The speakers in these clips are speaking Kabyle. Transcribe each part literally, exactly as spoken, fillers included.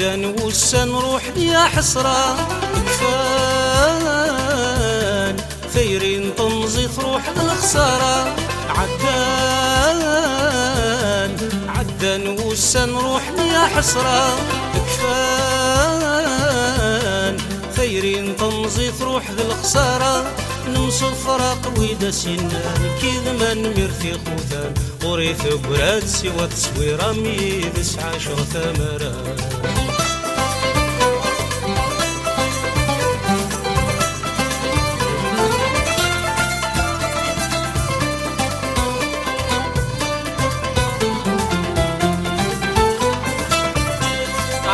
Ɛeddan wussan ruḥen ya ḥesra, kfan. Tayri n temẓi truḥ d lexsara. Ɛeddan, ɛeddan wussan ruḥen ya ḥesra, kfan. Tayri n temẓi truḥ d lexsara. Nemsefraq wid as-yennan kidman mir tixutan. Ur itegrad siwa tteswira mi yid-s ɛaceɣ tamara.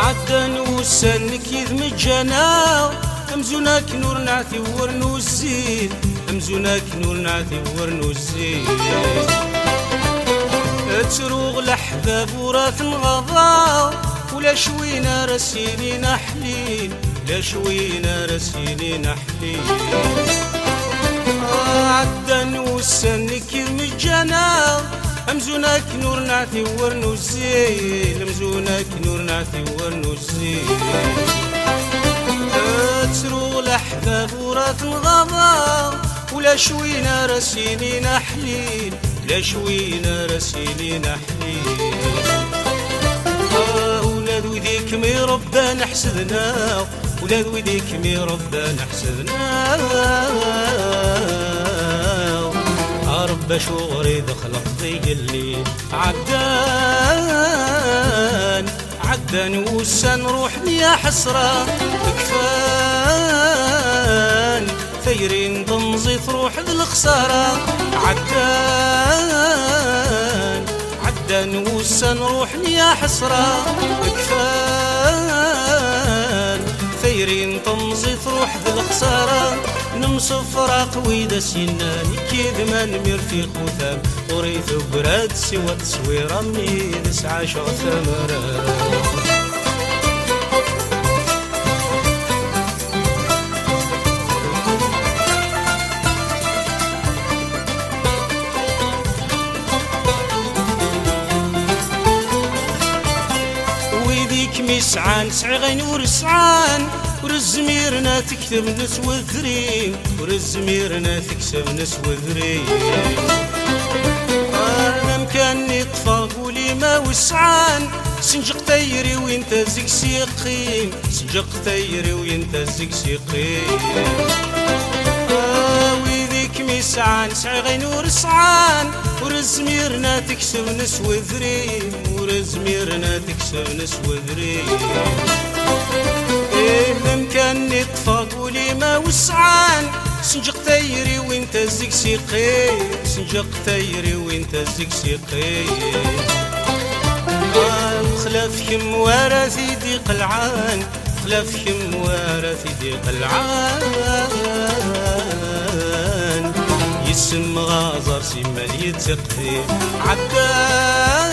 Ɛeddan wussan nekk yid-m ǧǧan-aɣ amzun akken ur neɛtiw ur nuzzil, amzun akken ur neɛtiw ur nuzzil. Ttruɣ leḥbab ur at-nɣaḍeɣ, ulac win ara s-yinin aḥlil, ulac win ara s-yinin aḥlil. Ɛeddan wussan nekk i tmeǧǧa-nneɣ, amzun akken ur neɛtiw ur nuzzil, amzun akken ur neɛtiw ur nuzzil. Ttruɣ leḥbab ur at-nɣaḍeɣ, ulac win ara s-yinin aḥlil, ulac win ara s-yinin aḥlil. Ah, ula d wid i kem-irebban ḥesden-aɣ, ula d wid i kem-irebban ḥesden-aɣ. A Rebbi acuɣer i d-xleqt igellil? Ɛeddan, ɛeddan wussan ruḥen ya ḥesra, kfan. Tayri n temẓi truḥ d lexsara. Ɛeddan, ɛeddan wussan ruḥen ya ḥesra, kfan. Tayri n temẓi truḥ d lexsara. Nemsefraq wid as-yennan kidman mir tixutam. Ur itegrad siwa tteswira mi yid-s ɛaceɣ tamara. Wid i kem-isɛan sɛiɣ ayen ur sɛan, ur zmiren ad t-ksebn s wedrim, ur zmiren ad t-ksebn s wedrim. Ar d amkan-nni ṭṭfeɣ ul-im awesɛan, senǧeɣ tayri-w inta zik s-yeqqim, senǧeɣ tayri-w inta zik s-yeqqim. A wid i kem-isɛan sɛiɣ ayen ur sɛan, ur zmiren ad t-ksebn s wedrim, ur zmiren ad t-ksebn s wedrim. Ih, d amkan-nni ṭṭfeɣ ul-im awesɛan, senǧeɣ tayri-w inta zik s-yeqqim, senǧeɣ tayri-w inta zik s-yeqqim. Bxlaf kemm wara t-id-iqelɛen, bxlaf kemm wara t-id-iqelɛen. Yessemɣaẓer simmal yettiqdim. Ɛeddan,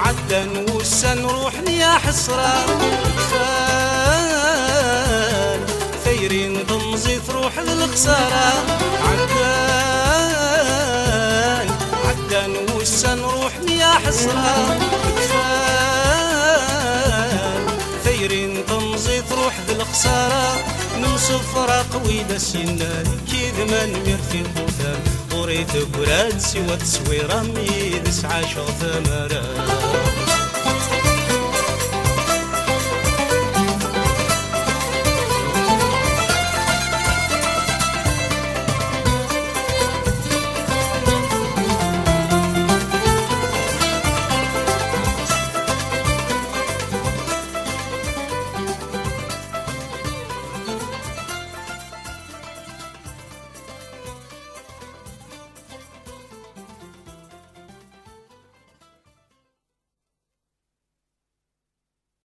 ɛeddan wussan ruḥen ya ḥesra, kfan. Tayri n temẓi truḥ d lexsara. Ɛeddan, ɛeddan wussan ruḥen ya ḥesra, kfan. Tayri n temẓi truḥ d lexsara. Nemsefraq wid as-yennan kidman mir tixutam. Ur itegrad siwa tteswira mi yid-s ɛaceɣ tamara.